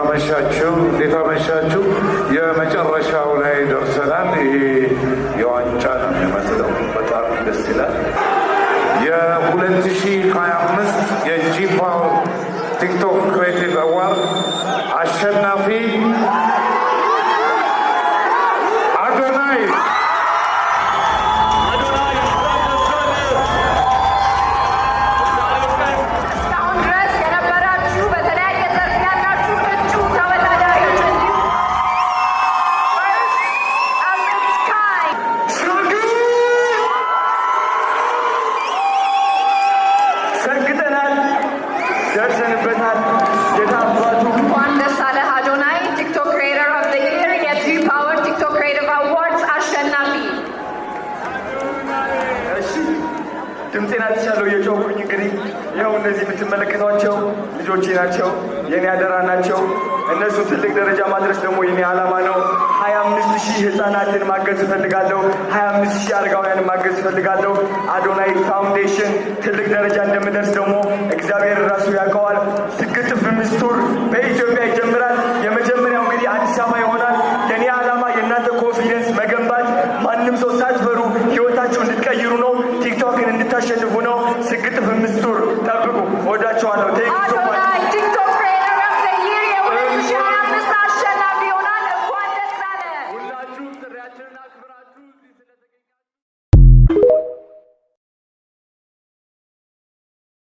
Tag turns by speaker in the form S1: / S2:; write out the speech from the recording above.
S1: አመሻችሁ? እንዴት አመሻችሁ? የመጨረሻው ላይ ደርሰናል። ይሄ የዋንጫ ነው የሚመስለው። በጣም ደስ ይላል። የ2025 የ G Power TikTok Creative Award አሸናፊ አዶናይ።
S2: አዶናይ፣ እንኳን ደስ አለህ። በዛሬው ቀን
S3: እስካሁን ድረስ የነበራችሁ፣ በተለያየ ዘርፍ ያላችሁ እጩ ተወዳዳሪዎች፣ እንዲሁም first of its kind
S4: ሰግጠናል፣ ደርሰንበታል። የታባቱ
S3: እንኳን ደስ አለህ አዶናይ፣ TikTok Creator of the Year፣ የ G Power TikTok Creative Awards አሸናፊ።
S4: እሺ፣ ድምፄን አጥቻለሁ እየጮህኩኝ። እንግዲህ ይኸው እነዚህ የምትመለከቷቸው ልጆቼ ናቸው፣ የኔ አደራ ናቸው። እነሱ ትልቅ ደረጃ ማድረስ ደግሞ የኔ ዓላማ ነው። 25,000 ህፃናትን ማገዝ እፈልጋለሁ። 25,000 አረጋውያንን ማገዝ እፈልጋለሁ። አዶናይ Foundation ትልቅ ደረጃ እንደምደርስ ደግሞ